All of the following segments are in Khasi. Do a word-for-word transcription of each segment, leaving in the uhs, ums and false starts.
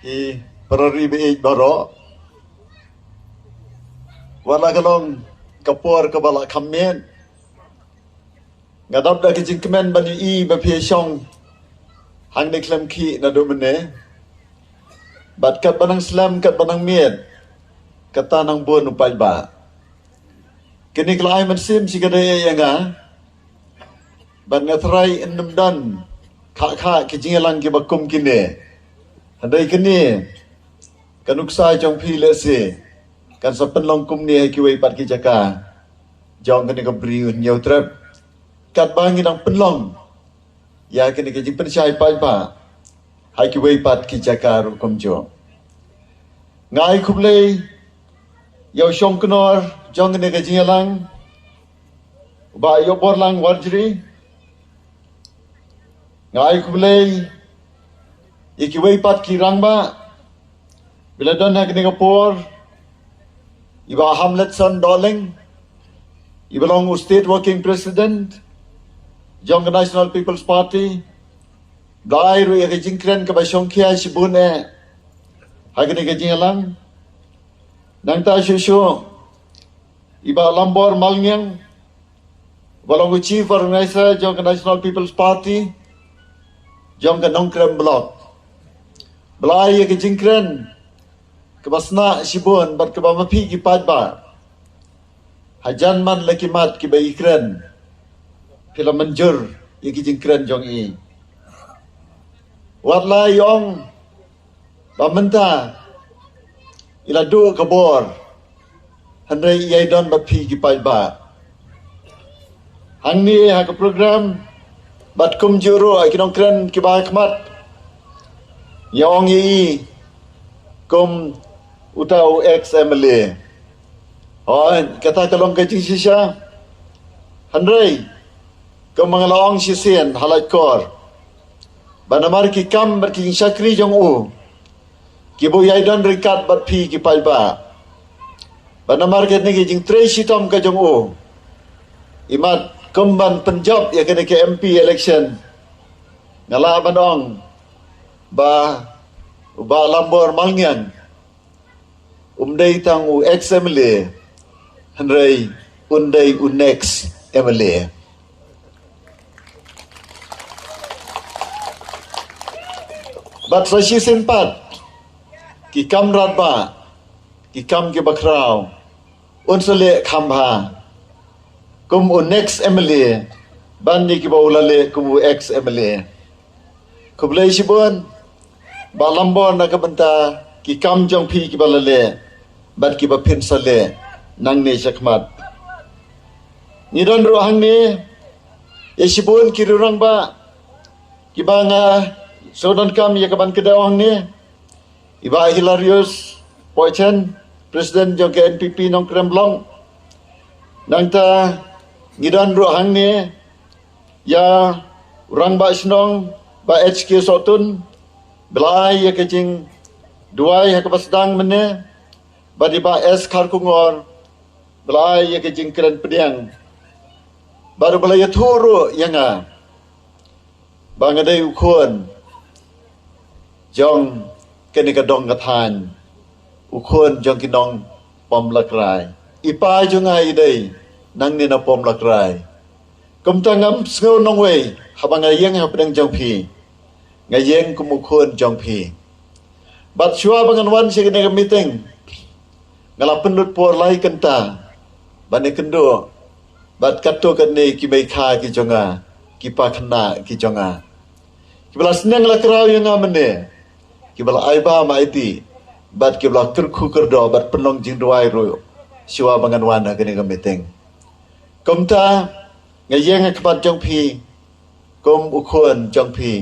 I para ri ba ïeit baroh. Wat la ka long ka por kaba la kham miet, nga dap da ka jingkmen ban ïohi ba phi shong hangne khlem khih naduh mynne. Bad katba nang slem katba nang miet, kata nang bun u paidbah. Kine ki la ai mynsiem shi kynta ïa nga. Bad nga tharai yn ym don kha kha ki jingïalang kiba kum kine. Hynrei kine ka nuksa jong phi lehse kan sa pynlong kumne ha kiwei pat ki jaka jong kane ka Bri u Hynñiewtrep. Katba ngi dang pynlong ïa kane ka jingpynshai paidbah ha kiwei pat ki jaka ruh kumjuh. Nga ai khublei ïa u shongknor jong kane ka jingïalang, u Bah Ïohborlang Warjri. Nga ai khublei ïa kiwei pat ki rangbah ba la don ha kane ka por, i Bah Hamletson Dohling, iba long u State Working President jong ka National People's Party, ba la ai ruh ïa ka jingkren kaba shongkhia shibun eh ha kane ka jingïalang. Nangta shuh shuh i Bah Lambor Malngiang, ba long u Chief Organizer jong ka National People's Party jong ka Nongkrem Block, ba la ai ïa ka jingkren kaba sniang shibun bad kaba ma phi ki paidbah, hajan man la ki mat kiba i kren, phi la mynjur ïa ki jingkren jong i. Wat la i ong ba mynta i la duh ka bor, hynrei i ïai don bad phi ki paidbah. Hangne ha ka program bad kumjuh ruh ha ki nongkren kiba ha khmat, ïa ong ïa i kum uta u ex M L A. Hooid, kata ka long ka jingshisha. Hynrei kumba nga la ong shisien ha la kor, ba namar ki kam bad ki jingshakri jong u, ki ba u ïai don ryngkat bad phi ki paidbah, ba namar kane ka jingtrei shitom ka jong u, imat kum ban pynjop ïa kane ka M P election, nga lah ban ong ba u Bah Lambor Malngiang um dei tang u ex M L A, hynrei un dei u next M L A. Bad sa shisien pat, ki kam radbah, ki kam kiba khraw, un sa leh kham bha kum u next M L A ban ïa kiba u la leh kum u ex M L A. Khublei shibun Bah Lambor na ka bynta ki kam jong phi kiba la leh bad kiba phin sa leh nangne shakhmat. Ngi don ruh hangne ïa shibun ki rangbah kiba nga sngewdonkam ïa ka ban kdew hangne, i Bah Hilarius Pohchen, President jong ka N P P Nongkrem Block. Nangta ngi don ruh hangne ïa u Rangbah Shnong Bah H K Sohtun, ba la ai ïa ka jingduwai ha kaba sdang mynne, bad i Bah S Kharkongor, ba la ai ïa ka jingkren pdiang, bad ba la ïathuh ruh ïa nga ba nga dei u khun jong kane ka dong ka thaiñ, u khun jong ki nong Pomlakrai. I pa jong nga i dei nangne na Pomlakrai. Kumta ngam sngew nongwei haba nga ïeng hapdeng jong phi, nga ïeng kum u khun jong phi. Bad shuwa ba ngan wan sha kane ka meeting, nga la pynlut por lai kynta ban ïakynduh bad katto katne ki mei kha ki jong nga, ki pa khynnah ki jong nga, kiba la sneng la kraw ïa nga mynne, kiba la ai bam ai dih, bad kiba la kyrkhu kyrdoh bad pynlong jingduwai ruh shuwa ba ngan wan ha kane ka meeting. Kumta nga ïeng ha khmat jong phi kum u khun jong phi,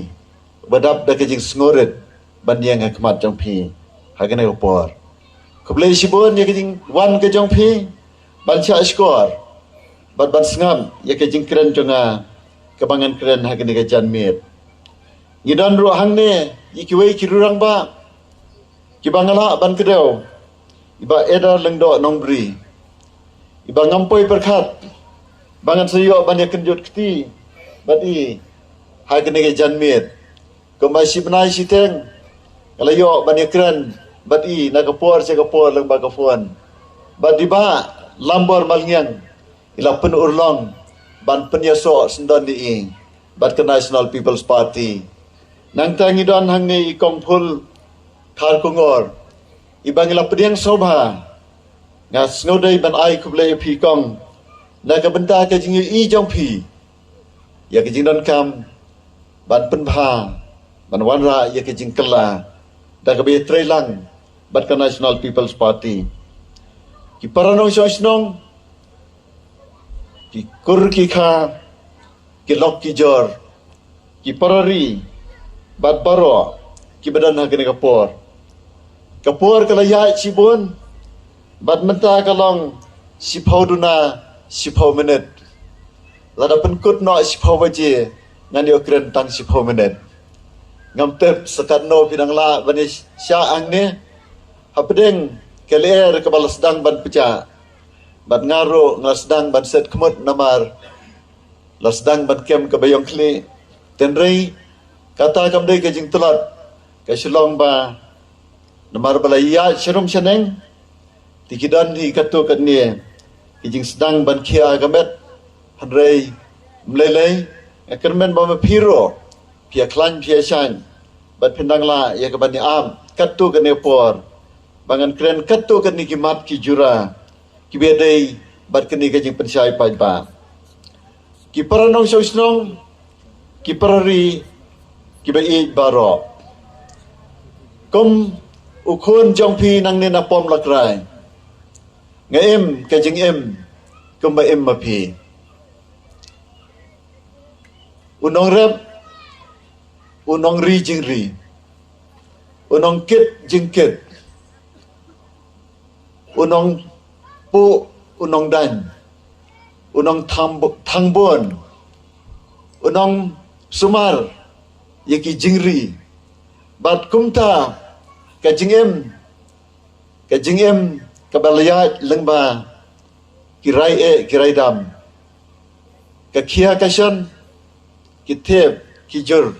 ba dap da ka jingsngewrit ban ïeng ha khmat jong phi ha kane ka por. Khublei shibun ïa ka jingwan ka jong phi ban shah shkor bad ban sngap ïa ka jingkren jong nga kaba ngan kren ha kane ka janmiet. Ngi don ruh hangne ïa kiwei ki rangbah kiba nga lah ban kdew, i Bah Eder Lyngdoh Nongbri, iba ngam poi pyrkhat ba ngan sa ïoh ban ïakynduh kti bad i ha kane ka janmiet. Kumba shi bnai shiteng Nga la ïoh ban ïakren bad i na ka por sha ka por lyngba ka phone. Bad i Bah Lambor Malngiang i la pynurlong ban pynïasoh syndon ïa i bad ka National People's Party. Nangta ngi don hangne i Kong Phul Kharkongor, i ba ngi la pdiang sngewbha. Nga sngewdei ban ai khublei ïa phi Kong na ka bynta ka jingïohi jong phi ïa ka jingdonkam ban pynbha, ban wanrah ïa ka jingkylla da kaba ïatreilang bad ka National People's Party. Ki para nongshong shnong, ki kur ki kha, ki lok ki jor, ki para ri bad baroh kiba don ha kane ka por. Ka por ka la ïaid shibun bad mynta ka long shiphew duna shiphew minit. Lada pynkut noh shiphew baje, ngan ïoh kren tang shiphew minit. Ngam tip sa katno phi dang lah ban ïa shah hangne. Hapdeng ka lyer kaba la sdang ban pjah, bad nga ruh nga la sdang ban set khmut namar la sdang ban kem kaba ïong khlieh. Hynrei kata kam dei ka jingtlot, ka shu long ba namar ba la ïaid sharum shaneng, te ki don hi katto katne ki jingsdang ban khia ka met. Hynrei ym lei lei, nga kyrmen ba ma phi ruh phi ïa khlaiñ phi ïa shaiñ bad phin dang lah ïa ka ban ïa ap katto katne por ba ngan kren katto katne ki mat ki jura kiba ïadei bad kane ka jingpynshai paidbah. Ki para nongshong shnong, ki para ri, kiba ïeit baroh. Kum u khun jong phi nangne na Pom Lakrai, nga im ka jingim kumba im ma phi. U nongrep, u nongri jingri, u nongkit jingkit, u nongpuh, u nongdaiñ, u nongthangbun, u nongsumar ïa ki jingri. Bad kumta ka jingim, ka jingim kaba la ïaid lyngba ki rai eh ki rai dam, ka khia ka shon, ki thep ki jur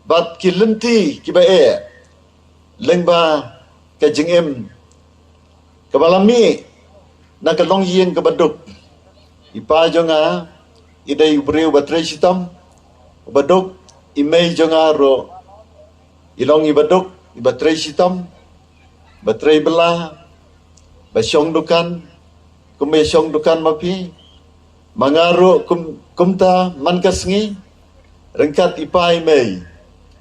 bad ki lynti kiba eh lyngba ka jingim kaba la mih na ka longïing kaba duk. I pa jong nga i dei u briew ba trei shitom, uba duk. I mei jong nga ruh i long iba duk, iba trei shitom, ba trei bylla, ba shong dukan, kumba shong dukan ma phi. Ma nga ruh kum, kumta man ka sngi, ryngkat i pa i mei,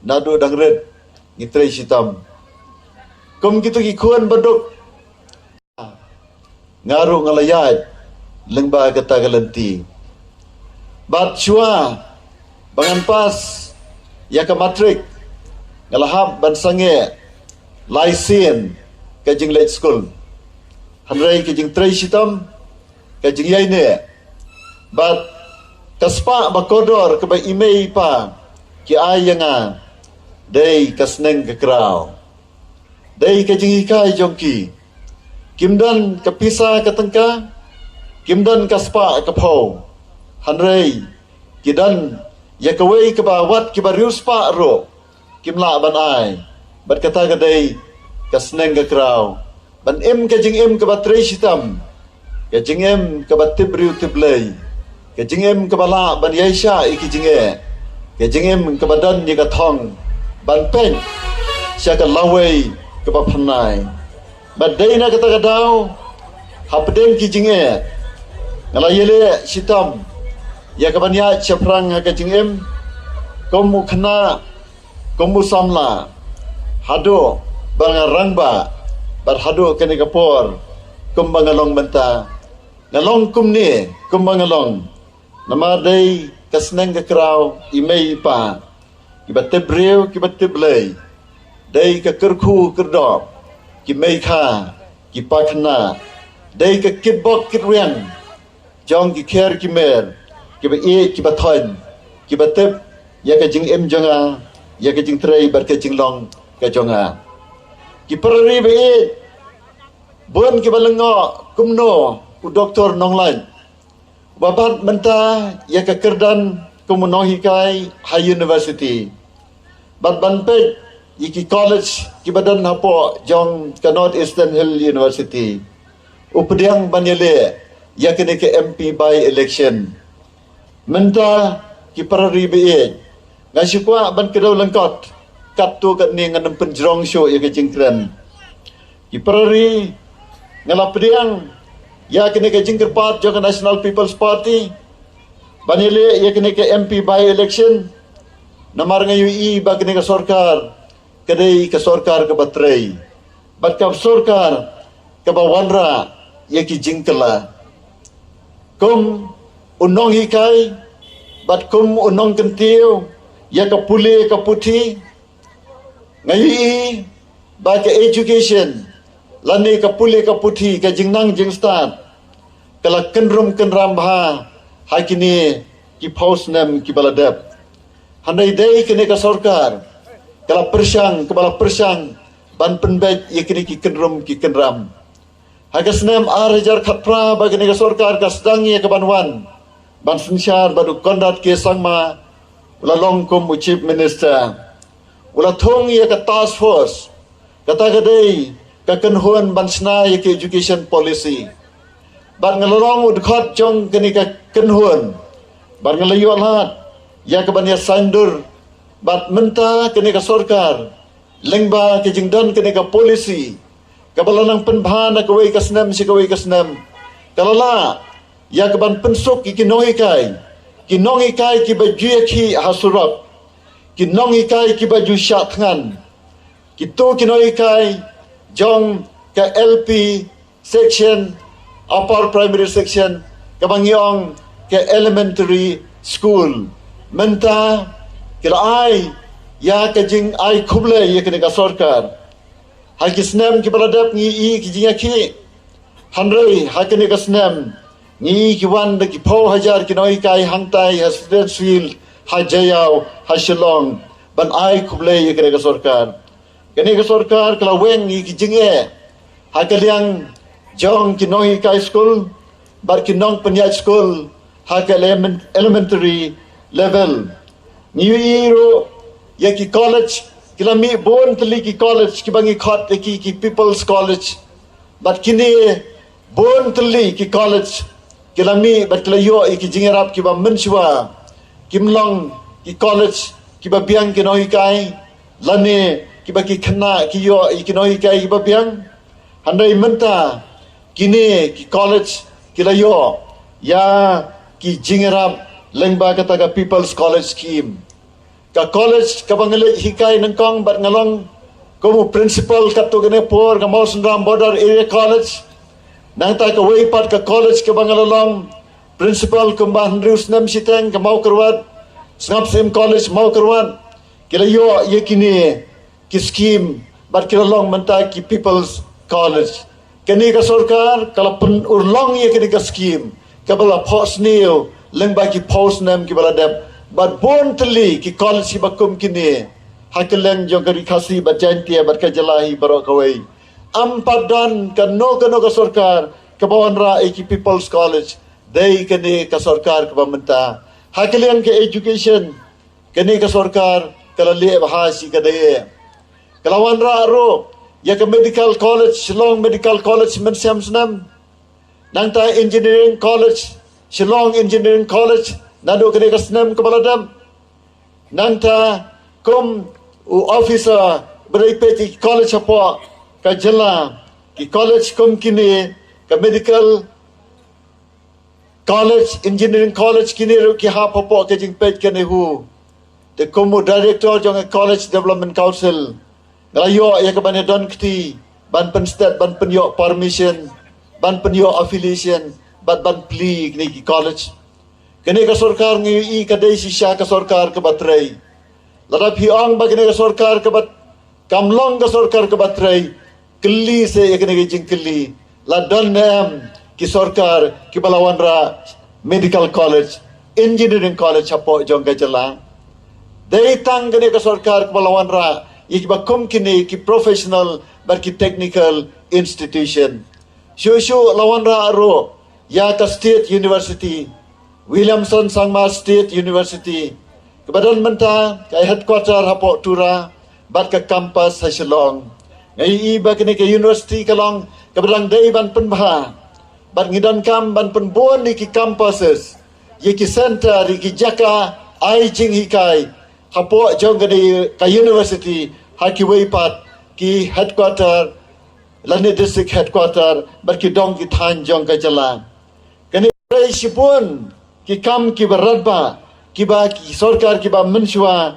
naduh dang rit ngi trei shitom. Kum kito ki khun ba duk, nga ruh nga la ïaid lyngba kata ka lynti. Bad shuwa ba ngan pass ïa ka matrik, nga la hap ban sangeh lai sien ka jingleit skul. Hynrei ka jingtrei shitom, ka jingïaineh bad ka spah ba kordor kaba i mei i pa ki ai ïa nga, dei ka sneng ka kraw, dei ka jinghikai jong ki. Kim don ka pisa ka tyngka, kim don ka spah ka phew, hynrei ki don ïa kawei kaba wat kiba riewspah ruh kim lah ban ai. Bad kata ka dei ka sneng ka kraw ban im ka jingim kaba trei shitom, ka jingim kaba tip briew tip Blei, ka jingim kaba lah ban ïaishah ïa ki jingeh, ka jingim kaba don ïa ka thong ban peit sha ka lawei kaba pynai. Bad dei na kata ka daw, hapdeng ki jingeh, nga la ïaleh shitom ïa ka ban ïaid shaphrang ha ka jingim kum u khynnah, kum u samla, haduh ba nga rangbah, bad haduh kane ka por kumba nga long mynta. Nga long kumne kumba nga long namar dei ka sneng ka kraw i mei i pa, kiba tip briew kiba tip Blei. Dei ka kyrkhu kyrdoh ki mei kha, ki pa khynnah. Dei ka kitbok kitrwiang jong ki kher ki mer, kiba ïeit kiba thoiñ, kiba tip ïa ka jingim jong nga, ïa ka jingtrei bad ka jinglong ka jong nga. Ki para ri ba ïeit, bun kiba lyngngoh kumno u Doktor Nonglait, uba bat mynta ïa ka kyrdan kum u nonghikai ha university. Bad ban peit ïa ki college kiba don hapoh jong ka North Eastern Hill University u pdiang ban ïaleh ïa kane ka M P by election. Mynta ki para ri ba ïeit, nga shu kwah ban kdew lyngkot katto katne, ngan ym pynjrong shuh ïa ka jingkren. Ki para ri, nga la pdiang ïa kane ka jingkyrpad jong ka National People's Party ban ïaleh ïa kane ka M P by election, namar nga ïohi ba kane ka sorkar ka dei ka sorkar kaba trei bad ka sorkar kaba wanrah ïa ki jingkylla. Kum u nonghikai bad kum u nongkyntiew ïa ka pule ka puthi, nga ïohi ba ka education lane ka pule ka puthi, ka jingnang jingstad, ka la kynrum kynram bha ha kine ki phew snem kiba la dep. Hynrei dei kane ka sorkar ka la pyrshang, kaba la pyrshang ban pynbeit ïa kine ki kynrum ki kynram. Ha ka snem ar hajar khatphra ba kane ka sorkar ka sdang ïa ka ban wan ban synshar bad u Conrad K Sangma u la long kum u Chief Minister. U la thung ïa ka task force, kata ka dei ka kynhun ban shna ïa ka education policy. Bad nga la long u dkhot jong kane ka kynhun bad nga la ïoh lad ïa ka ban ïa saindur. Bad mynta kane ka sorkar, lyngba ka jingdon kane ka policy kaba la nang pynbha na kawei ka snem sha kawei ka snem, ka la lah ïa ka ban pynsuk ïa ki nonghikai, ki nonghikai kiba ju ïakhih ha surok, ki nonghikai kiba ju shah thngan, kito ki nonghikai jong ka L P section, upper primary section, kaba ngi ong ka elementary school. Mynta ki la ai ïa ka jingai khublei ïa kane ka sorkar. Ha ki snem kiba la dep ngi ïohi ki jingïakhih, hynrei ha kane ka snem ngi ïohi ki wan da ki phew hajar ki nonghikai hangtai ha Students' Field, ha Jaïaw, ha Shillong, ban ai khublei ïa kane ka sorkar. Kane ka sorkar ka la weng ïa ki jingeh ha ka liang jong ki nonghikai skul bad ki nongpynïaid skul ha ka elemen-, elementary level. Ngi ïohi ruh ïa ki college, ki la mih bun tylli ki college kiba ngi khot ïa ki, ki People's College. Bad kine bun tylli ki college ki la mih bad ki la ïoh ïa ki jingïarap kiba mynshuwa. Kim long ki college kiba biang ki nonghikai, lane kiba ki khynnah ki ïoh ïa ki nonghikai kiba biang. Hynrei mynta kine ki college ki la ïoh ïa ki jingïarap lyngba kata ka People's College Scheme. Ka college kaba nga leit hikai nyngkong bad nga long kum u principal katto katne por, ka Mawsynram Border Area College. Nangta kawei pat ka college kaba nga la long principal kumba hynriew snem shiteng, ka Mawkyrwat, Sngap Syiem College, Mawkyrwat. Ki la ïoh ïa kine ki scheme bad ki la long mynta ki People's College. Kane ka sorkar ka la pynurlong ïa kane ka scheme kaba la phohsniew lyngba ki phew snem kiba la dep, bad bun tylli ki college kiba kum kine ha kylleng jong ka Ri Khasi bad Jaintia bad ka jylla hi baroh kawei. Ym pat don kano kano ka sorkar kaba wanrah ïa ki People's College, dei kane ka sorkar kaba mynta. Ha kylleng ka education, kane ka sorkar ka la leh bha shi ka dei. Ka la wanrah ruh ïa ka Medical College, Shillong Medical College mynshem snem. Nangta Engineering College, Shillong Engineering College, naduh kane ka snem kaba la dep. Nangta kum u officer ba dei peit ïa ki college hapoh ka jylla, ki college kum kine, ka Medical College, Engineering College, kine ruh ki hap hapoh ka jingpeit ka NEHU. Te kum u director jong ka College Development Council, nga la ïoh ïa ka ban ïa don kti ban pynsted, ban pynïoh permission, ban pynïoh affiliation, bad ban plie kine ki college. Kane ka sorkar ngi ïohi ka dei shisha ka sorkar kaba trei. Lada phi ong ba kane ka sorkar kaba, kam long ka sorkar kaba trei, kylli se ïa kane ka jingkylli, la don ne em ki sorkar kiba la wanrah Medical College, Engineering College hapoh jong ka jylla? Dei tang kane ka sorkar kaba la wanrah ïa kiba kum kine ki professional bad ki technical institution. Shuh shuh la wanrah ruh ïa ka State University, Williamson Sangma State University, kaba don mynta ka headquarter hapoh Tura, bad ka campus ha Shillong. Nga ïohi ba kane ka university ka long kaba dang dei ban pynbha bad ngi donkam ban pynbun ïa ki campuses, ïa ki center, ïa ki jaka ai jinghikai hapoh jong kane ka university ha kiwei pat ki headquarter lane district headquarter bad ki dong ki thaiñ jong ka jylla. Kane trei shibun ki kam kiba radbah, kiba ki sorkar kiba mynshuwa.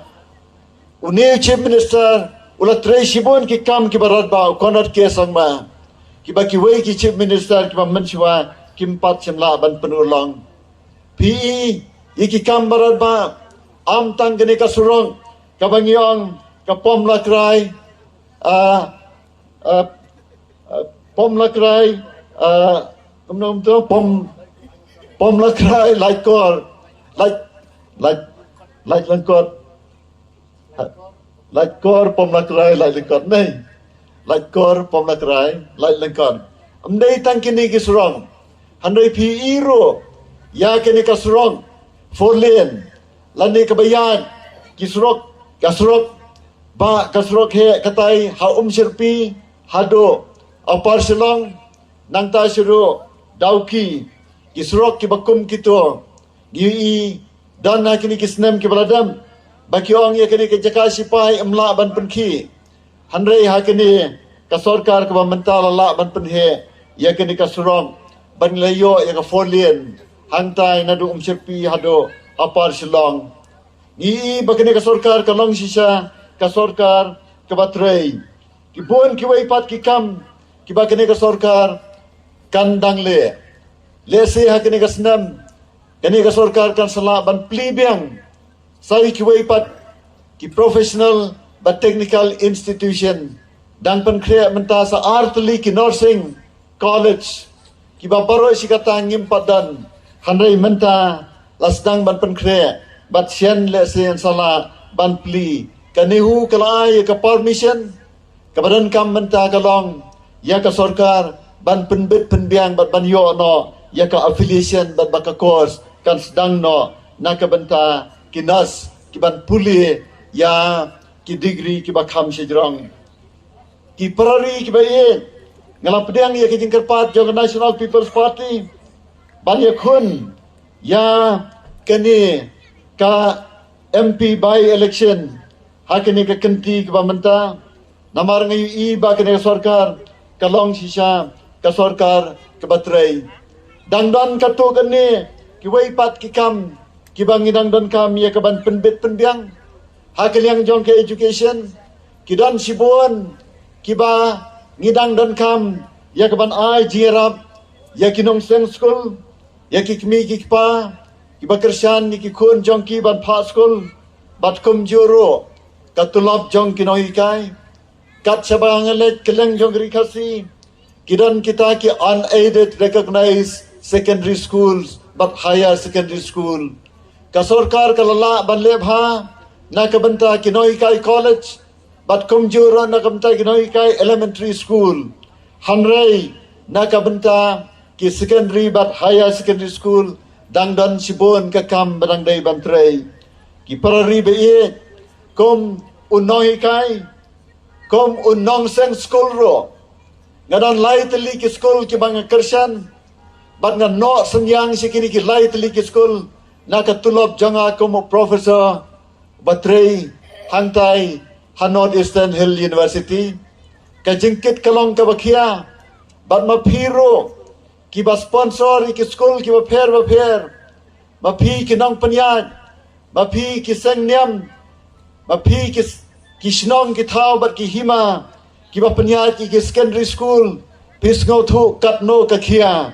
Une u Chief Minister u la trei shibun ki kam kiba radbah, u Conrad K Sangma, kiba kiwei ki Chief Minister kiba mynshuwa kim pat shym lah ban pynurlong. Phi i ïa ki kam ba radbah, ym tang kane ka surok kaba ngi ong ka Pom Lakrai, ah, ah, ah, Pom Lakrai, ah, kumno kumto, Pom, Pom Lakrai, Laitkor, Lait, Lait, Laitlyngkot. Laitkor, Pom Lakrai, Laitlyngkot, ne? Laitkor, Pom Lakrai, Laitlyngkot. Ym dei tang kine ki surok. Hynrei phi i ruh ïa kane ka surok four lane lane kaba ïaid, ki surok, ka surok, ba ka surok heh katai ha Umshyrpi haduh Upper Shillong, nangta sha ruh Dawki, ki surok kiba kum kito. Ngi ïohi don ha kine ki snem kiba la dep ba ki ong ïa kane ka jaka shipai ym lah ban pynkhih. Hynrei ha kane ka sorkar kaba mynta la lah ban pynheh ïa kane ka surok ban la ïoh ïa ka four lane hangtai naduh Umshyrpi haduh Upper Shillong. Ngi i ba kane ka sorkar ka long shisha ka sorkar kaba trei. Ki bun kiwei pat ki kam kiba kane ka sorkar kan dang leh. Lehse ha kane ka snem kane ka sorkar kan sa lah ban plie biang sa ïa kiwei pat ki professional bad technical institution. Dang pynkhreh mynta sa ar tylli ki nursing college kiba baroh shi katta ngim pat don. Hynrei mynta la sdang ban pynkhreh bad shen lehse yn sa lah ban plie. Ka NEHU ka la ai ïa ka permission. Kaba donkam mynta ka long ïa ka sorkar ban pynbit pynbiang bad ban ïoh noh ïa ka affiliation bad ba ka course kan sdang noh na ka bynta ki nurse kiban pule ïa ki degree kiba kham shajrong. Ki para ri kiba ïeit, nga la pdiang ïa ka jingkyrpad jong ka National People's Party ban ïakhun ïa kane ka M P by election ha kane ka kynti kaba mynta. Namar nga ïohi ba kane ka sorkar ka long shisha ka sorkar kaba trei. Dang don katto katne kiwei pat ki kam kiba ngi dang donkam ïa kaban pynbit pynbiang. Ha ka liang jong ka education ki don shibun kiba ngi dang donkam ïa kaban ai jingïarap ïa ki nongseng skul, ïa ki kmie ki kpa kiba kyrshan ïa ki khun jong ki ban phah skul, bad kumjuh ruh ka tulop jong ki nonghikai. Kat shaba nga leit kylleng jong ka Ri Khasi, ki don kita ki unaided recognized secondary schools bad higher secondary school. Ka sorkar ka la lah ban leh bha na ka bynta ki nonghikai college bad kumjuh ruh na ka bynta ki nonghikai elementary school. Hynrei na ka bynta ki secondary bad higher secondary school dang don shibun ka kam ba dang dei ban trei. Ki para ri ba ïeit, kum u nonghikai, kum u nongseng skul ruh, nga don lai tylli ki skul kiba nga kyrshan bad nga noh synñiang sha kine ki lai tylli ki skul na ka tulop jong nga kum u professor ba trei hangtai ha North Eastern Hill University. Ka jingkit ka long kaba khia bad ma phi ruh kiba sponsor ïa ki skul kiba pher ba pher, ma phi ki nongpynïaid, ma phi ki seng niam, ma phi ki, ki shnong ki thaw bad ki hima kiba pynïaid ïa ki secondary school, phi sngewthuh katno ka khia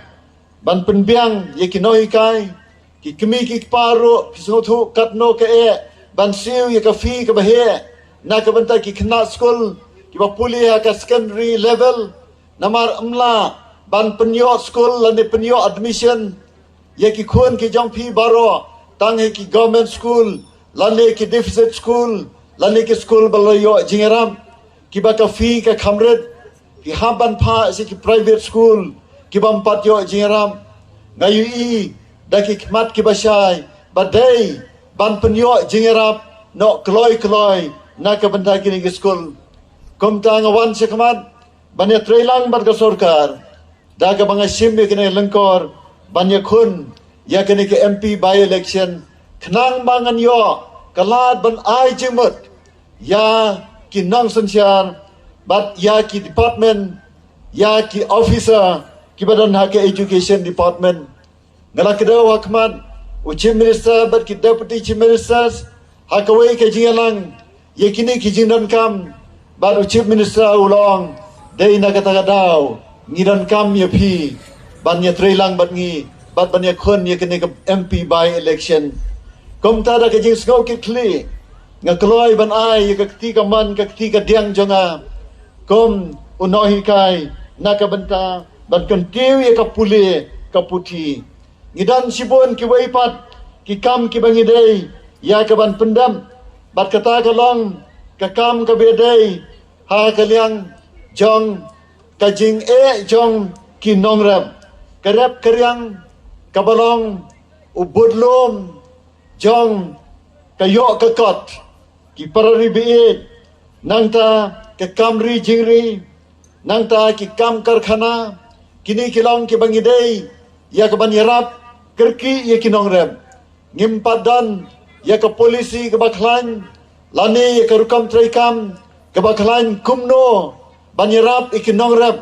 ban pynbiang ïa ki nonghikai. Ki kmie ki kpa ruh phi sngewthuh katno ka eh ban siew ïa ka fee kaba heh na ka bynta ki khynnah skul kiba pule ha ka secondary level. Namar ym lah ban pynïoh skul lane pynïoh admission ïa ki khun ki jong phi baroh tang ha ki government school lane ki deficit school lane ki skul ba la ïoh jingïarap kiba ka fee ka kham rit. Phi hap ban phah sha ki private school kiba ym pat ïoh jingïarap. Nga ïohi da ki khmat kiba shai ba dei ban pynïoh jingïarap noh kloi kloi na ka bynta kine ki skul. Kumta nga wan shakhmat ban ïatreilang bad ka sorkar da kaba nga shim ïa kane ka lyngkor ban ïakhun ïa kane ka M P by-election, khnang ba ngan ïoh ka lad ban ai jingmut ïa ki nongsynshar bad ïa ki department, ïa ki officer kiba don ha ka education department. Nga la kdew ha khmat u Chief Minister bad ki Deputy Chief Ministers ha kawei ka jingïalang ïa kine ki jingdonkam, bad u Chief Minister u la ong, dei na kata ka daw ngi donkam ïa phi ban ïatreilang bad ngi bad ban ïakhun ïa kane ka M P by-election. Kumta da ka jingsngew kitkhlieh nga kloi ban ai ïa ka kti kamon ka kti kadiang jong nga kum u nonghikai na ka bynta ban kyntiew ïa ka pule ka puthi. Ngi don shibun kiwei pat ki kam kiba ngi dei ïa kaban pyndem, bad kata ka long ka kam kaba dei ha ka liang jong ka jingeh jong ki nongrep, ka rep ka riang kaba long u budlum jong ka ïoh ka kot. Ki para ri baieit, nangta ka kam ri jingri, nangta ki kam karkhana, kine ki long kiba ngi dei ïa kaban ïarap kyrkieh ïa ki nongrep. Ngim pat don ïa ka polisi kaba khlaiñ lane ïa ka rukom treikam kaba khlaiñ kumno ban ïarap ïa ki nongrep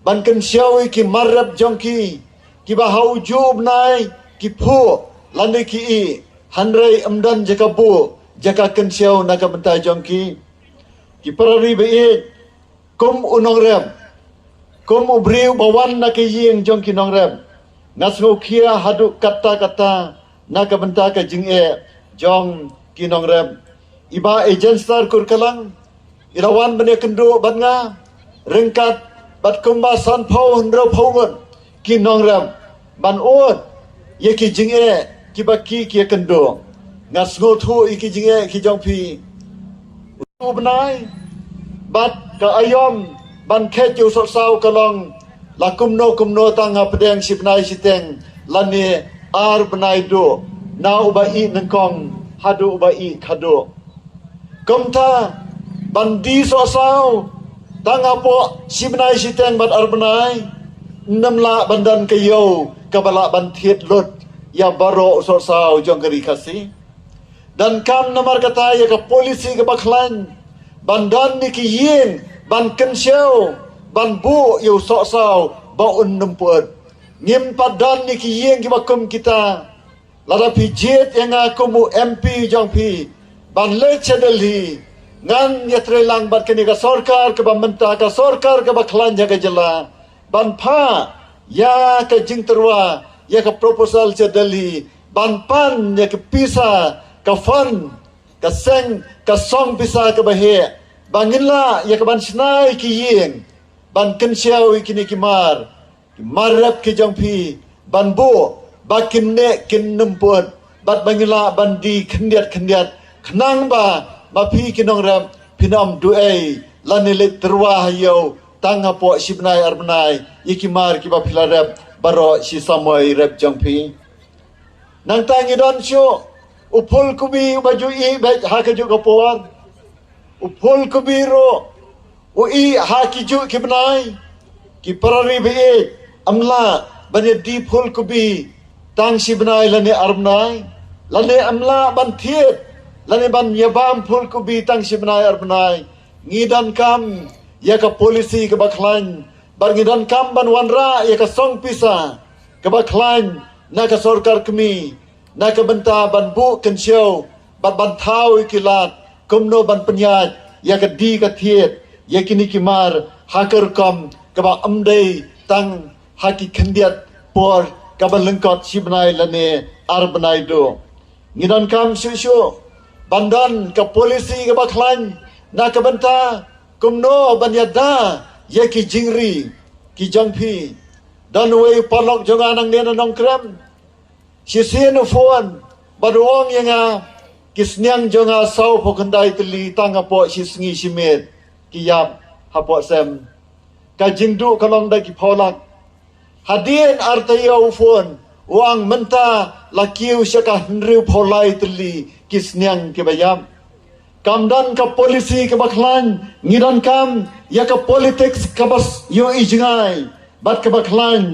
ban kynshew ïa ki mar rep jong ki, kiba ha u juh u bnai ki phuh lane ki ih, hynrei ym don jaka buh jaka kynshew na ka bynta jong ki. Ki para ri baieit, kum u nongrep, kum u briew ba wan na ka ïing jong ki nongrep, nga sngewkhia haduh katta katta na ka bynta ka jingeh jong ki nongrep. I Bah Ejenstar Kurkalang i la wan ban ïakynduh bad nga ryngkat bad kumba sanphew hynriewphew ngut ki nongrep ban ud ïa ki jingeh kiba ki ki ïakynduh. Nga sngewthuh ïa ki jingeh ki jong phi. U bnai bad ka aïom ban khet ïa u sohsaw ka long la kumno kumno tang hapdeng shi bnai shiteng lane ar bnai duh, na uba ih nyngkong haduh uba ih khadduh. Kumta ban die sohsaw tang hapoh shi bnai shiteng bad ar bnai, ym lah ban don ka ïew kaba lah ban thied lut ïa baroh u sohsaw jong ka ri Khasi. Donkam namar kata ïa ka polisi kaba khlaiñ ban don ïa ki ïing ban kynshew ban buh ïa u sohsaw ba un ym pyut. Ngim pat don ïa ki ïing kiba kum kita. Lada phi jied ïa nga kum u M P jong phi ban leit sha Delhi, ngan ïatreilang bad kane ka sorkar kaba mynta, ka sorkar kaba khlaiñ ha ka jylla, ban phah ïa ka jingtyrwa ïa ka proposal sha Delhi ban pan ïa ka pisa, ka fund, ka seng, ka song pisa kaba heh ba ngin lah ïa kaban shna ïa ki ïing ban kynshew ïa kine ki mar, ki mar rep ki jong phi ban buh ba kin neh kin ym pyut bad ba ngin lah ban die khyndiat khyndiat, khnang ba ma phi ki nongrep phin ym duh ei lane leit tyrwa ha ïew tang hapoh shi bnai ar bnai ïa ki mar kiba phi la rep baroh shi samoi rep jong phi. Nangta ngi don shuh u phulkubi uba ju ih beit ha kajuh ka por. U phulkubi ruh u ih ha kijuh ki bnai. Ki para ri baieit, ym lah ban ïa die phulkubi tang shi bnai lane ar bnai, lane ym lah ban thied lane ban ïa bam phulkubi tang shi bnai ar bnai. Ngi donkam ïa ka polisi kaba khlaiñ bad ngi donkam ban wanrah ïa ka song pisa kaba khlaiñ na ka sorkar kmie na ka bynta ban buh kynshew bad ban thaw ïa ki lad kumno ban pynïaid ïa ka die ka thied ïa kine ki mar ha ka rukom kaba ym dei tang ha ki khyndiat por kaba lyngkot shi bnai lane ar bnai duh. Ngi donkam shuh shuh ban don ka polisi kaba khlaiñ na ka bynta kumno ban ïada ïa ki jingri ki jong phi. Don uwei u paralok jong nga nangne na Nongkrem. Shisien u phone bad u ong ïa nga, ki sniang jong nga sawphew khyndai tylli tang hapoh shi sngi shi miet ki ïap hapoh sem. Ka jingduh ka long da ki phew lak. Hadien ar taïew u phone u ong mynta la kiew sha ka hynriewphew lai tylli ki sniang kiba ïap. Kam don ka policy kaba khlaiñ, ngi donkam ïa ka politics kaba ïohi jngai bad kaba khlaiñ.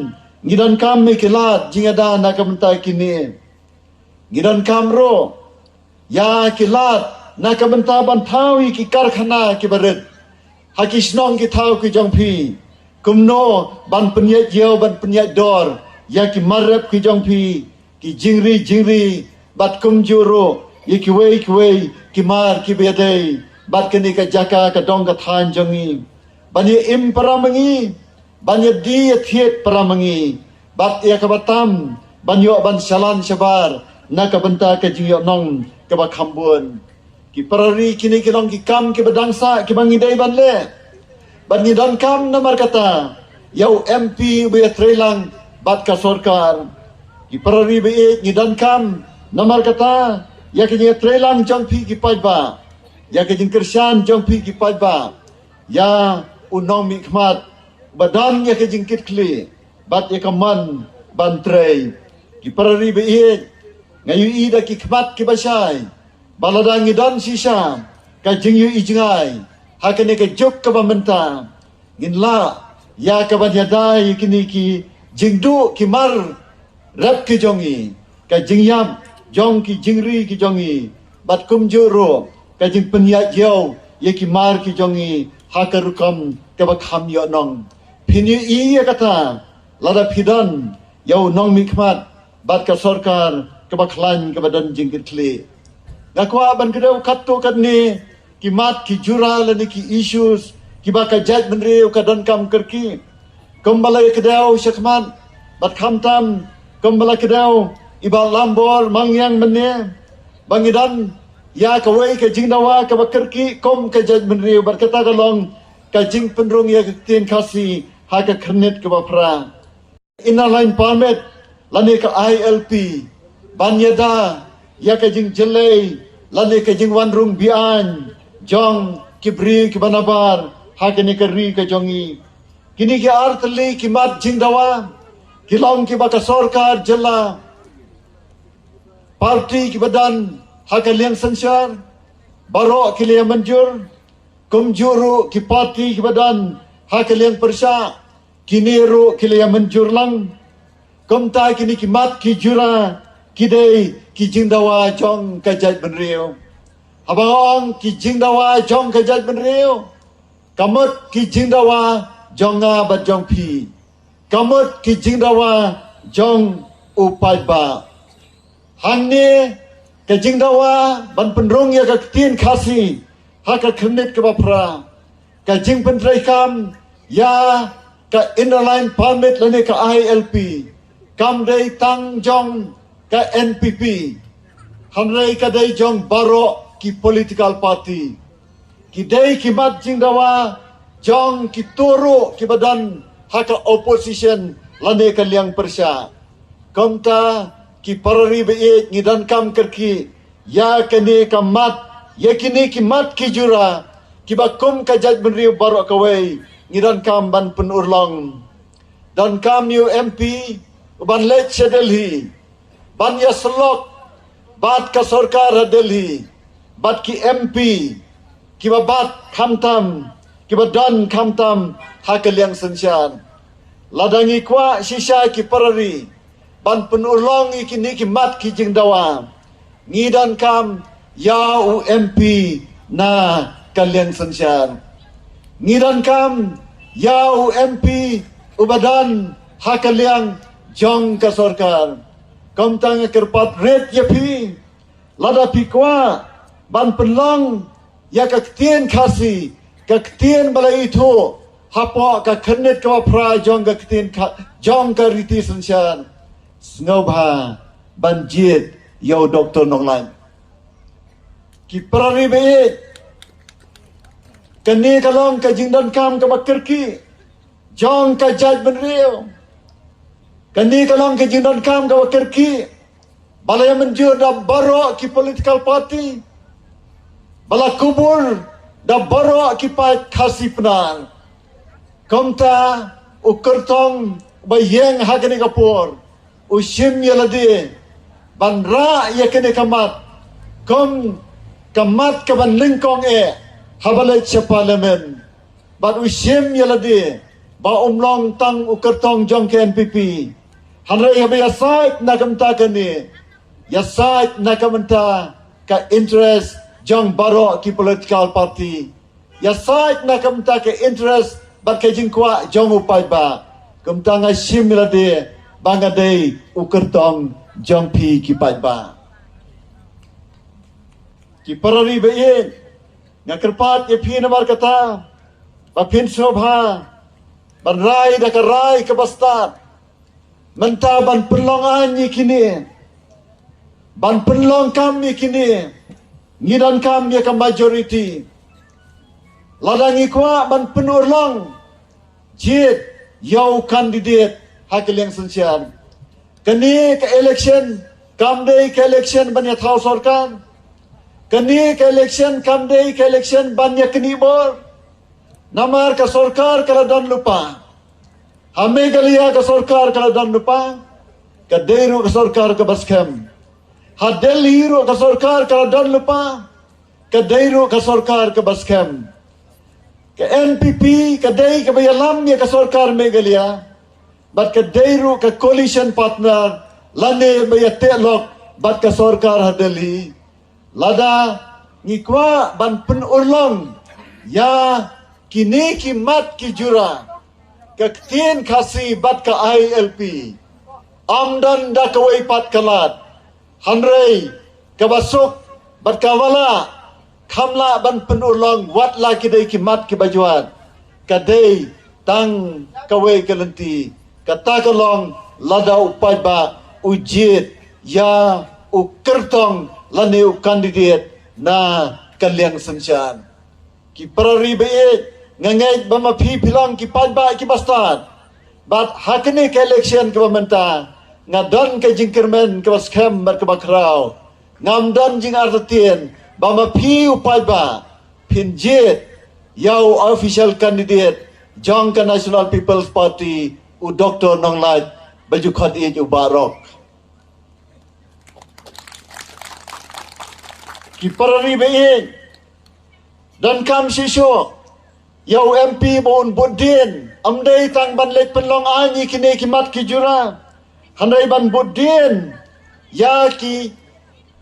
Ngi donkam ïa ki lad jingïada na ka bynta kine. Ngi donkam ruh ïa ki lad na ka bynta ban thaw ïa ki karkhana kiba rit ha ki shnong ki thaw ki jong phi. Kumno ban pynïaid ïew, ban pynïaid dor ïa ki mar rep ki jong phi, ki jingri jingri, bad kumjuh ruh ïa kiwei kiwei ki mar kiba ïadei bad kane ka jaka ka dong ka thaiñ jong ngi. Ban ïa im para ma ngi, ban ïa die ïa thied para ma ngi, bad ïa kaba tam ban ïoh ban shalan shabar na ka bynta ka jingïohnong kaba kham bun. Ki para ri, kine ki long ki kam kiba dang sah kiba ngi dei ban leh. Bad ngi donkam namar kata ïa u M P ba ïatreilang bad ka sorkar. Ki para ri ba ïeit, ngi donkam namar kata ïa ka jingïatreilang jong phi ki paidbah, ïa ka jingkyrshan jong phi ki paidbah ïa u nongmihkhmat ba don ïa ka jingkitkhlieh bad ïa ka mon ban trei. Ki para ri ba ïeit, nga ïohi da ki khmat kiba shai ba lada ngi don shisha ka jingïohi jngai ha kane ka juk kaba mynta, ngin lah ïa ka ban ïada ïa kine ki jingduh ki mar rep ki jong ngi, ka jingïap jong ki jingri ki jong ngi, bad kumjuh ruh ka jingpynïaid ïew ïa ki mar ki jong ngi ha ka rukom kaba kham ïohnong. Phin ïohi ïa kata lada phi don ïa u nongmihkhmat bad ka sorkar kaba khlaiñ kaba don jingkitkhlieh. Nga kwah ban kdew katto katne ki mat ki jura lane ki issues kiba ka jaitbynriew ka donkam kyrkieh. Kumba la kdew shakhmat bad khamtam kumba la kdew i Bah Lambor Mangiang mynne, ba ngi don ïa kawei ka jingdawa kaba kyrkieh kum ka jaitbynriew, bad kata ka long ka jingpynrung ïa ka ktien Khasi ha ka khyrnit kaba phra. Inner Line Permit lane ka I L P, ban ïada ïa ka jingjyllei lane ka jingwan rung beaiñ jong ki briew kiba nabar ha kane ka ri ka jong ngi. Kine ki artylli ki mat jingdawa ki long kiba ka sorkar jylla, parti kiba don ha ka liang synshar, baroh ki la ïa mynjur. Kumjuh ruh ki parti kiba don ha ka liang pyrshah, kine ruh ki la ïa mynjur lang. Kumta kine ki mat ki jura ki dei ki jingdawa jong ka jaitbynriew. Haba nga ong ki jingdawa jong ka jaitbynriew, ka mut ki jingdawa jong nga bad jong phi, ka mut ki jingdawa jong u paidbah. Hangne ka jingdawa ban pynrung ïa ka ktien Khasi ha ka khyrnit kaba phra, ka jingpyntreikam ïa ka Inner Line Permit lane ka I L P, kam dei tang jong ka N P P, hynrei ka dei jong baroh ki political party. Ki dei ki mat jingdawa jong kito ruh kiba don ha ka opposition lane ka liang pyrshah. Kumta ki para ri ba ïeit, ngi donkam kyrkieh ïa kane ka mat, ïa kine ki mat ki jura kiba kum ka jaitbynriew baroh kawei ngi donkam ban pynurlong. Donkam ïa u M P u ban leit sha Delhi ban ïasyllok bad ka sorkar ha Delhi, bad ki M P kiba bat khamtam, kiba don khamtam ha ka liang synshar. Lada ngi kwah shisha ki para ri ban pynurlong ïa kine ki mat ki jingdawa, ngi donkam ïa u M P na ka liang synshar. Ngi donkam ïa u M P uba don ha ka liang jong ka sorkar. Kumta nga kyrpad rit ïa phi, lada phi kwah ban pynlong ïa ka ktien Khasi ka ktien ba la ithuh hapoh ka khyrnit kaba phra jong ka ktien Kha-, jong ka riti synshar, sngewbha ban jied ïa u Doktor Nonglait. Ki para ri ba ïeit, kane ka long ka jingdonkam kaba kyrkieh jong ka jaitbynriew. Kane ka long ka jingdonkam kaba kyrkieh ba la ïa mynjur da baroh ki political party, ba la kubur da baroh ki paid Khasi Pnar. Kumta u kyrtong ba ïeng ha kane ka por u shim ïa lade ban rah ïa kane ka mat kum ka mat ka ban lyngkong eh haba leit sha parliament. Bad u shim ïa lade ba um long tang u kyrtong jong ka N P P. Hynrei haba ïasaid na ka bynta kane, ïasaid na ka bynta ka interest jong baroh ki political party, ïasaid na ka bynta ka interest bad ka jingkwah jong u paidbah, kumta nga shim ïa lade ba nga dei u kyrtong jong phi ki paidbah. Ki para ri ba ïeit, nga kyrpad ïa phi namar kata ba phin sngewbha ban rai da ka rai kaba stad. Mynta ban pynlong aiñ ïa kine, ban pynlong kam ïa kine, ngi donkam ïa ka majority. Lada ngi kwah ban pynurlong jied ïa u candidate ha ka liang synshar. Kane ka election kam dei ka election ban ïathaw sorkar. Kane ka election kam dei ka election ban ïa knieh bor. Namar ka sorkar ka la don lypa. Ha Meghalaya ka sorkar ka la don lypa. Ka dei ruh ka sorkar kaba skhem. Ha Delhi ruh ka sorkar ka la don lypa. Ka dei ruh ka sorkar kaba skhem. Ka N P P ka dei kaba ïalam ïa ka sorkar Meghalaya. Bad ka dei ruh ka coalition partner lane ba ïateh lok bad ka sorkar ha Delhi. Lada ngi kwah ban pynurlong ïa kine ki mat ki jura, ka ktien Khasi bad ka I L P, ym don da kawei pat ka lad. Hynrei kaba suk bad kaba lah, kham lah ban pynurlong wat la ki dei ki mat kiba jwat. Ka dei tang kawei ka lynti, kata ka long lada u paidbah u jied ïa u kyrtong lane u candidate na ka liang synshar. Ki para ri ba ïeit, nga ngeit ba ma phi phi long ki paidbah kiba stad. Bad ha kane ka election kaba mynta, nga don ka jingkyrmen kaba skhem bad kaba khraw. Ngam don jingartatien ba ma phi u paidbah phin jied ïa u official candidate jong ka National People's Party, u Doktor Nonglait Bajukhat Ïeit u Bah Rock. Ki para ri ba ïeit, donkam shisha ïa u M P ba un bud dien, ym dei tang ban leit pynlong aiñ ïa kine ki mat ki jura, hynrei ban bud dien ïa ki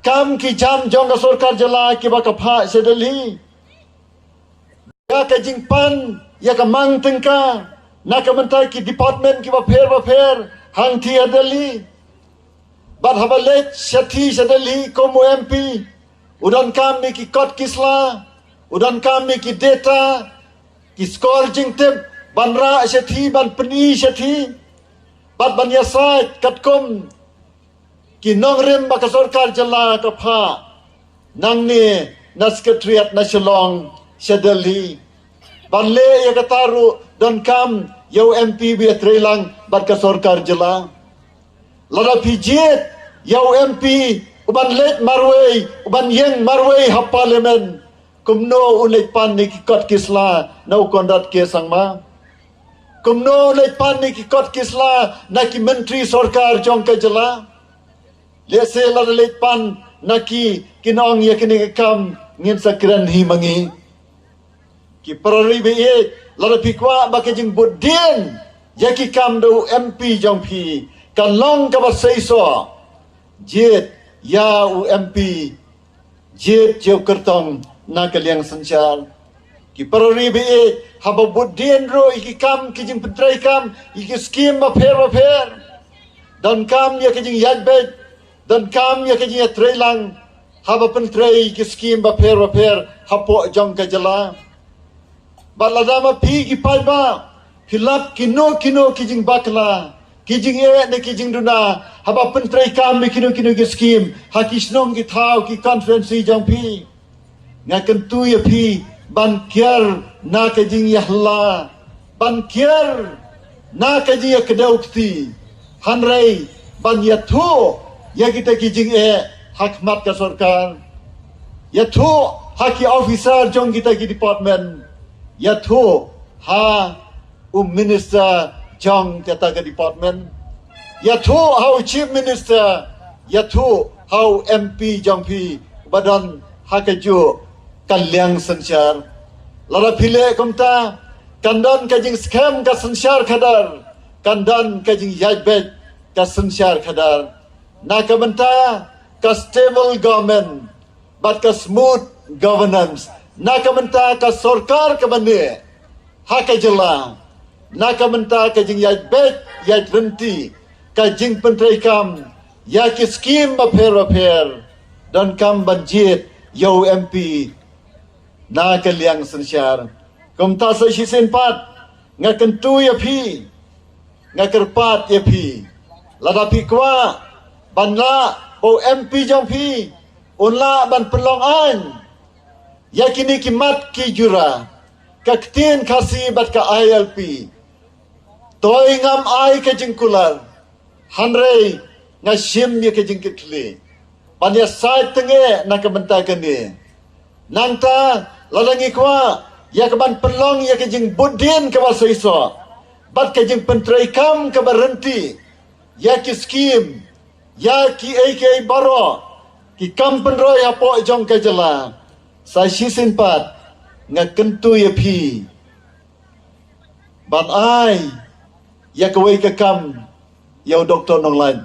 kam ki jam jong ka sorkar jylla kiba ka phah sha Delhi. Ïa ka jingpan ïa ka mang tyngka na ka bynta ki department kiba pher ba pher hangtei ha Delhi. Bad haba leit shathie sha Delhi kum u M P, u donkam ïa ki kot ki sla, u donkam ïa ki data, ki skor jingtip ban rah shathie, ban pyni shathie, bad ban ïasaid katkum ki nongrim ba ka sorkar jylla ka phah nangne na Secretariat na Shillong sha Delhi. Ban leh ïa kata ruh donkam ïa u M P ba ïatreilang bad ka sorkar jylla. Lada phi jied ïa u M P uban leit marwei, uban ïeng marwei ha Parliament, kumno un leit pan ïa ki kot ki sla na u Conrad K Sangma? Kumno un leit pan ïa ki kot ki sla na ki myntri sorkar jong ka jylla? Lehse lada leit pan na ki, kin ong ïa kine ki kam ngin sa kren hi ma ngi. Ki para ri ba ïeit, lada phi kwah ba ka jingbud dien ïa ki kam da u M P jong phi kan long kaba seisoh, jied ïa u M P, jied ïa u kyrtong na ka liang synshar. Ki para ri ba ïeit, haba bud dien ruh ïa ki kam, ki jingpyntrei kam, ïa ki skim bapher bapher, donkam ïa ka jingïaid beit, donkam ïa ka jingïatreilang haba pyntrei ïa ki skim bapher bapher hapoh jong ka jylla. Bad lada ma phi ki paidbah phi lap kino kino ki jingbakla, ki jingeh ne ki jingduna haba pyntrei kam ïa kino kino ki skim ha ki shnong ki thaw, ki constituency jong phi, nga kyntu ïa phi ban kiar na ka jingïahylla, ban kiar na ka jingïakdew kti, hynrei ban ïathuh ïa kita ki jingeh ha khmat ka sorkar. Ïathuh ha ki officer jong kita ki department. Ïathuh ha u minister jong kata ka department. Ïathuh ha u chief minister. Ïathuh ha u M P jong phi ba don ha kajuh ka liang synshar. Lada phi leh kumta, kan don ka jingskhem ka synshar khadar, kan don ka jingïaid beit ka synshar khadar. Na ka bynta ka stable government bad ka smooth governance, na ka bynta ka sorkar kaba neh ha ka jylla, na ka bynta ka jingïaid beit ïaid lynti, ka jingpyntreikam ïa ki skim bapher bapher, donkam ban jied ïa u M P na ka liang synshar. Kumta sa shisien pat nga kyntu ïa phi, nga kyrpad ïa phi, lada phi kwah ban lah ba u M P jong phi un lah ban pynlong aiñ ïa kine ki mat ki jura, ka ktien Khasi bad ka I L P, to ngam ai ka jingkular, hynrei nga shim ïa ka jingkitkhlieh ban ïasaid tyngeh na ka bynta kane. Nangta lada ngi kwah ïa ka ban pynlong ïa ka jingbud dien kaba seisoh bad ka jingpyntreikam kaba ryntih ïa ki skim, ïa kiei kiei baroh ki kam pynroi hapoh jong ka jylla, sa shisien pat nga kyntu ïa phi ban ai ïa kawei ka kam ïa u Doktor Nonglait.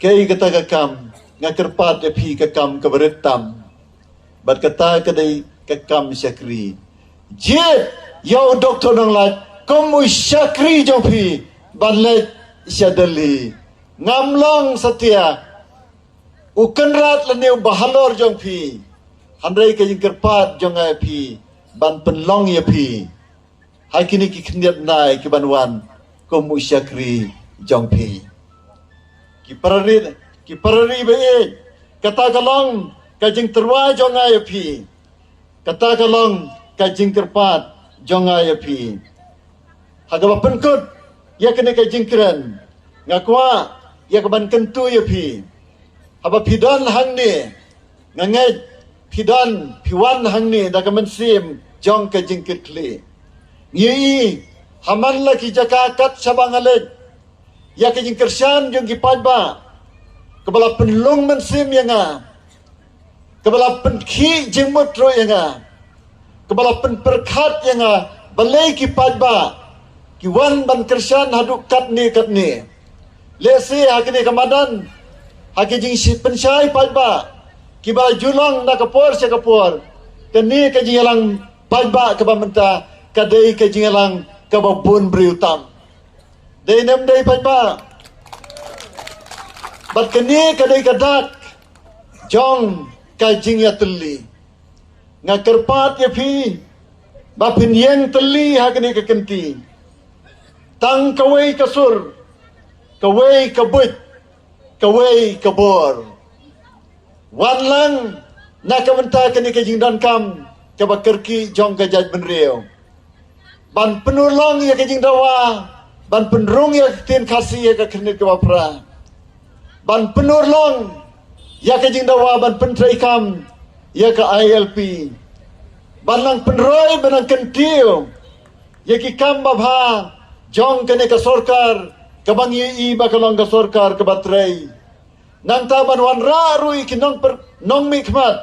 Kaei kata ka kam? Nga kyrpad ïa phi, ka kam kaba rit tam, bad kata ka dei ka kam shakri. Jied ïa u Doktor Nonglait kum u shakri jong phi ban leit sha Delhi. Ngam long satia u kynrad lane u bahalor jong phi, hynrei ka jingkyrpad jong nga ïa phi ban pynlong ïa phi ha kine ki khyndiat bnai ki ban wan kum u shakri jong phi. Ki para ri, ki para ri ba ïeit, kata ka long ka jingtyrwa jong nga ïa phi, kata ka long ka jingkyrpad jong nga ïa phi. Ha kaba pynkut ïa kane ka jingkren, nga kwah ïa ka ban kyntu ïa phi. Haba phi don hangne, nga ngeit phi don, phi wan hangne da ka mynsiem jong ka jingkitkhlieh. Ngi ïohi ha man la ki jaka kat shaba nga leit, ïa ka jingkyrshan jong ki paidbah kaba la pynlung mynsiem ïa nga, kaba la pynkhih jingmut ruh ïa nga, kaba la pynpyrkhat ïa nga. Balei ki paidbah ki wan ban kyrshan haduh katne katne? Lehse ha kane ka madan, ha ki jingpynshai paidbah kiba la ju long na ka por sha ka por, kane ka jingïalang paidbah kaba mynta ka dei ka jingïalang kaba bun briew tam. Dei ne ym dei paidbah? Bad kane ka dei ka dak jong ka jingïatylli. Nga kyrpad ïa phi ba phin ïeng tylli ha kane ka kynti. Tang kawei ka sur, kawei ka buit, kawei ka bor. Wan lang na ka bynta kane ka jingdonkam kaba kyrkieh jong ka jaitbynriew, ban pynurlong ïa ka jingdawa ban pynrung ïa ka ktien Khasi ha ka khyrnit kaba phra, ban pynurlong ïa ka jingdawa ban pyntreikam ïa ka I L P, ban nang pynroi ban nang kyntiew ïa ki kam babha jong kane ka sorkar kaba ngi ïohi ba ka long ka sorkar kaba trei. Nangta ban wanrah ruh ïa ki nongpyr-, nongmihkhmat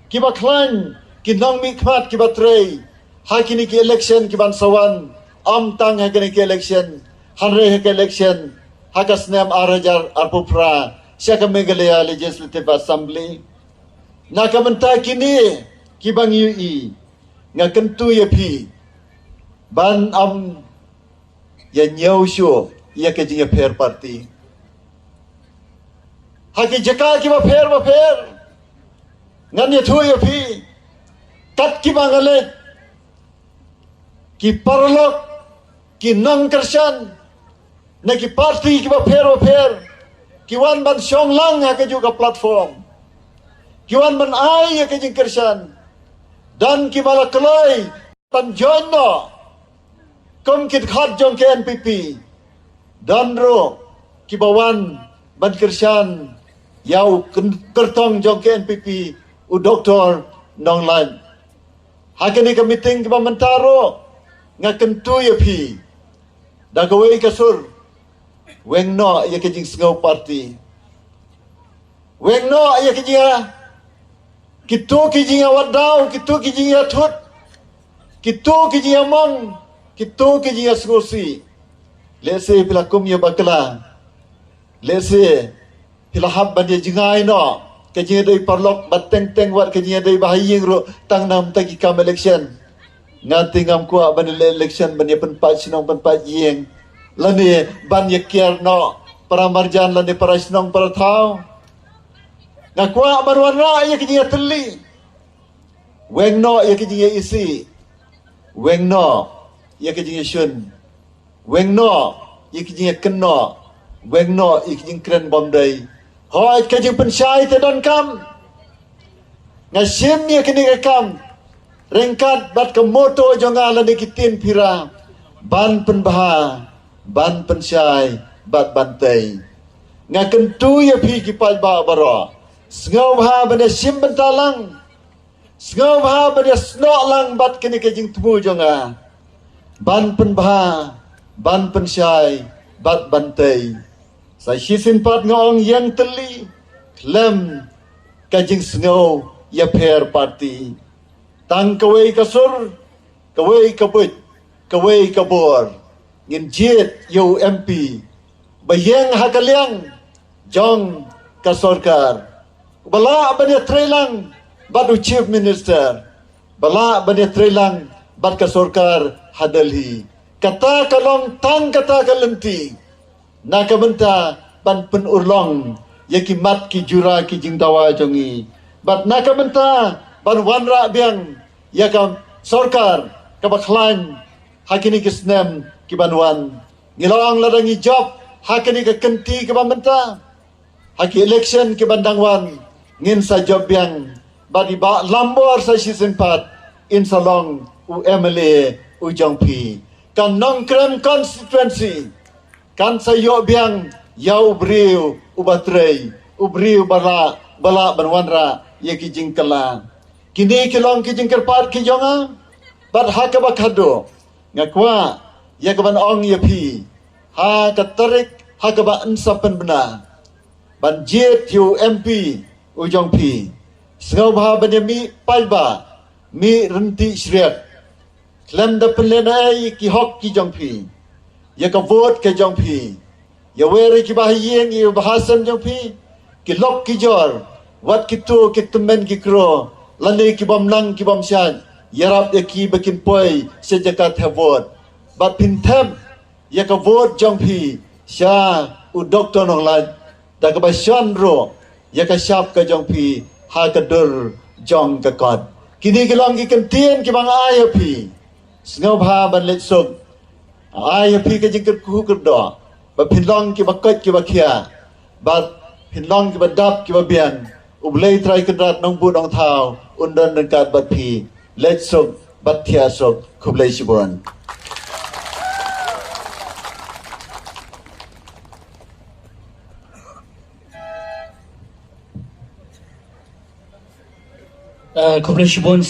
kiba khlaiñ, ki nongmihkhmat kiba trei ha kine ki election ki ban sa wan, ym tang ha kine ki election, hynrei ha ka election ha ka snem ar hajar arphew phra sha ka Meghalaya Legislative Assembly. Na ka bynta kine kiba ngi ïohi, nga kyntu ïa phi ban ym ïa ñiew shuh ïa ka jingïapher party. Ha ki jaka kiba pher bapher, ngan ïathuh ïa phi, kat kiba nga leit, ki paralok, ki nongkyrshan na ki party kiba pher bapher ki wan ban shong lang ha kajuh ka platform, ki wan ban ai ïa ka jingkyrshan. Don kiba la kloi ban join noh kum ki dkhot jong ka N P P. Don ruh kiba wan ban kyrshan ïa u kyn-, kyrtong jong ka N P P, u Doktor Nonglait. Ha kane ka meeting kaba mynta ruh, nga kyntu ïa phi da kawei ka sur, weng noh ïa ka jingsngew party, weng noh ïa ka jia Kito ki jingïawad daw, kito ki jingïathut, kito ki jingïamong, kito ki jingïasngewsih. Lehse phi la kum ïa bakla. Lehse phi la hap ban ïa jngai noh ka jingïadei paralok, bad teng teng wat ka jingïadei bahaïing ruh tang namar ki kam election. Nga te ngam kwah ban ïaleh election ban ïa pynpait shnong pynpait ïing, lane ban ïa kiar noh para marjan lane para shnong para thaw. Nga kwah ban wanrah ïa ka jingïatylli. Weng noh ïa ka jingïaisih. Weng noh ïa ka jingïashun. Weng noh ïa ka jingïakynnoh. Weng noh ïa ka jingkren bymdei. Hooid, ka jingpynshai te donkam. Nga shim ïa kane ka kam ryngkat bad ka motto jong nga lane ki ktien pira: ban pynbha, ban pynshai bad ban tei. Nga kyntu ïa phi ki paidbah baroh, sngewbha ban ïa shim bynta lang. Sngewbha ban ïa snoh lang bad kane ka jingthmu jong nga: ban pynbha, ban pynshai bad ban tei. Sa shisien pat nga ong, ïeng tylli khlem ka jingsngew ïapher party. Tang kawei ka sur, kawei ka buit, kawei ka bor, ngin jied ïa u M P ba ïeng ha ka liang jong ka sorkar, ba lah ban ïatrei lang bad u Chief Minister, ba lah ban ïatrei lang bad ka sorkar ha Delhi. Kata ka long tang kata ka lynti na ka bynta ban pynurlong ïa ki mat ki jura ki jingdawa jong ngi, bad na ka bynta ban wanrah biang ïa ka sorkar kaba khlaiñ ha kine ki snem ki ban wan. Ngi la ong, lada ngi jop ha kine ki kynti kiba mynta, ha ki election kiban dang wan ngin sa jop biang. Bad i Bah Lambor sa shisien pat in sa long u M L A u jong phi. Ka Nongkrem constituency kan sa ïoh biang ïa u briew uba trei, u briew ba lah, ba lah ban wanrah ïa ki jingkylla. Kine ki long ki jingkyrpad ki jong nga. Bad ha kaba khadduh nga kwah ïa kaban ong ïa phi, ha ka tarik ha kaba yn sa pynbna, ban jied ïa u M P u jong phi, sngewbha ban ïa mih paidbah, mih ryntih shriat, khlem da pynlehnohei ïa ki hok ki jong phi, ïa ka vote ka jong phi. Ïa wer ïa kiba ha ïing, ïa kiba ha sem jong phi, ki lok ki jor, wat kito ki tymmen ki kro, lane ki bym nang ki bym shait, ïarap ïa ki ba kin poi sha jaka thep vote. Bad phin thep ïa ka vote jong phi sha u Doktor Nonglait, da kaba shon ruh ïa ka shap ka jong phi ha ka dur jong ka kot. Kine ki long ki kyntien kiba nga ai ïa phi. Sngewbha ban leit suk. Ai ïa phi ka jingkyrkhu kyrdoh ba phin long kiba koit kiba khiah, bad phin long kiba dap kiba biang. U Blei Trai Kynrad Nongbuh Nongthaw un don ryngkat bad phi. Leit suk bad thiah suk. Khublei shibun. Uh, khublei shibun.